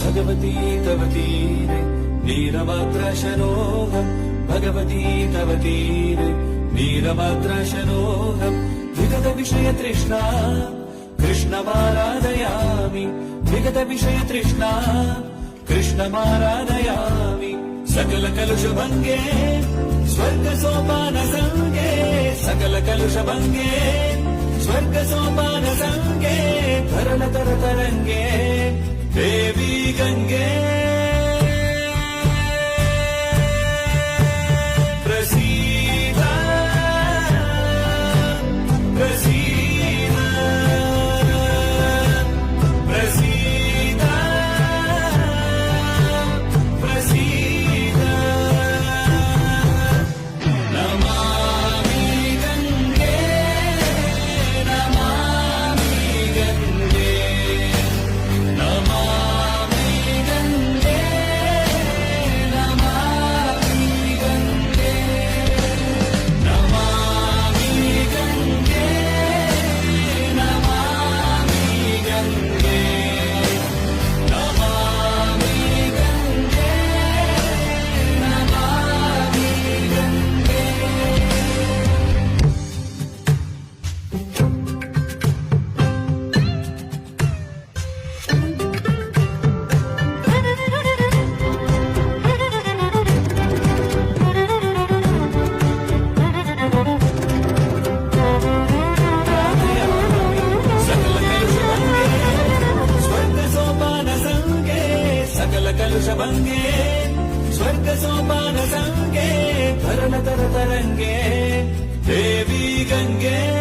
भगवती तव तीरे नीरमात्रशनोऽहं, भगवती तव तीरे नीरमात्रशनोऽहं। विगत विषय तृष्णा कृष्णमाराधयामि, विगत विषय तृष्णा कृष्णमाराधयामि। सकल कलुषभङ्गे स्वर्ग सोपान सङ्गे, सकल कलुषभङ्गे स्वर्ग सोपान सङ्गे, तरल तर तरङ्गे देवी गङ्गे प्रसीद प्रसीद प्रसीद प्रसीद। नमामि गङ्गे नमामि गङ्गे नमामि गङ्गे नमामि गङ्गे नमामि गङ्गे नमामि गङ्गे नमामि गङ्गे नमामि गङ्गे। सकल कलुषभङ्गे स्वर्ग सोपान सङ्गे, सकल कलुषभङ्गे स्वर्ग सोपान सङ्गे, तरल तर तरङ्गे देवी गङ्गे।